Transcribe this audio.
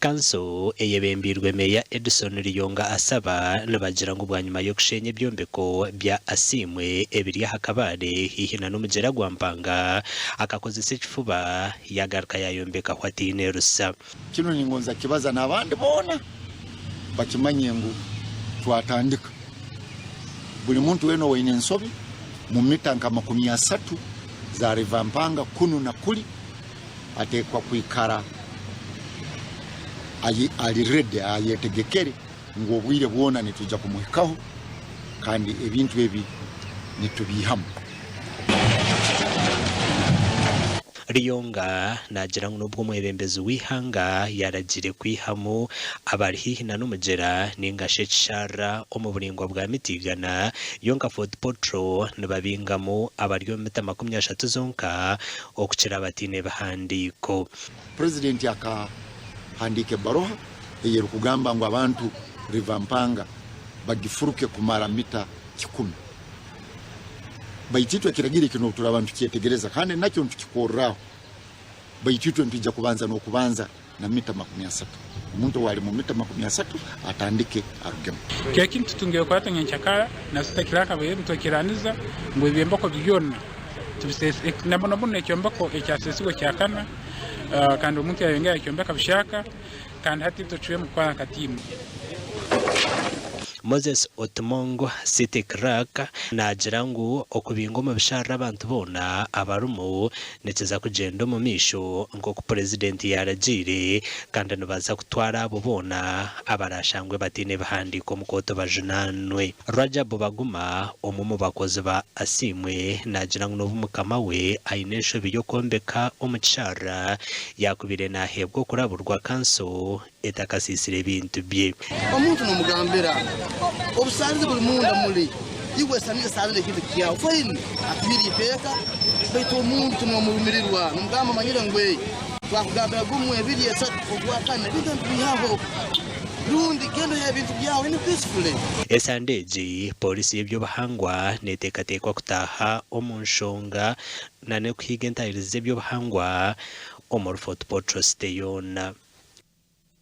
Kanso eyebembeirwe Meeya Edson Liyonga Asaba nibagira ngu bwanyima y'okusheenya ebyombeko bya Asiimwe ebiri aha Kabale haihi na n'omugyera gwa Mpanga, akakozesa ekifuba yagaruka yayombekaho ataine rusa. Kinu ningonza kukibaza n'abandi boona bakimanye ngu twatandika. Buli muntu weena owaine ensobi mu mita nka 30 za River Mpanga kunu na kuli ateekwa kwikara ali ready, ayetegekere ngu obwire bwona nitwija kumuhikaho kandi ebintu ebi nitubiihamu. Riyonga naagira ngu n'obu omwebembezi w'eihanga yaaragiire kwihamu abari haihi na n'omugyera ninga shi ekisharara omu buraingwa bwa mita igana, yonka Fort Portal nibabingamu abari omu mita 30 zonka okukira abataine bihandiiko. Purezidenti akahandiika ebaruha ey'erikugamba ngu abantu River Mpanga bagifuruke kumara mita kikumi. Baitu itwe ekiragiro eki n'obu turaaba nitukyetegereza kandi nakyo nitukikorraho, baitu itwe nitwija kubanza n'okubanza na mita 30. Omuntu ow'ali mu mita 30 atandike arugemu. Kiro kinu tutungire kurato nyenkyakara na City Clerk abaire nitwekiraniza ngu ebyombeko byona tubisese na muno muno ekyombeko ekyasesirwe ekyakana kandi omuntu yayongera yakyombeka buhyaka kandi hati tucwiremu kukora nka tiimu. Moses Otimong, City Clerk, naagira ngu okubinga omu bisharara abantu boona abarimu nikiza kugyenda omu maisho nk'oku Purezidenti yaaragiire kandi nibaza kutwara abo boona abaraashangwe bataine bihandiiko omu kooti bajunaanwe. Rajab Baguma, omwe omu bakozi ba Asiimwe naagira ngu n'obu mukama we aine enshobi y'okwombeka omu kisharara, yaakubaire naaheebwa okuraburwa kanso etakasiisire ebintu bye. Omuntu nomugambira obusaalizi buli munda muli iwe saniza saaliza ekintu kyawe fine atuhire iteeka baitu omuntu nomurumirirwa nomugamba omanyire ngu twakugambira gumu ebiri esatu ogwakana ebintu nitubihaho rundi genda oihe ebintu byawe in peacefully. Esande egi, Pooriisi y'eby'obuhangwa neteekateekwa kutaaha omu nshonga na n'okuhiiga entahirizi z'eby'obuhangwa omuri Fort Portal City yoona.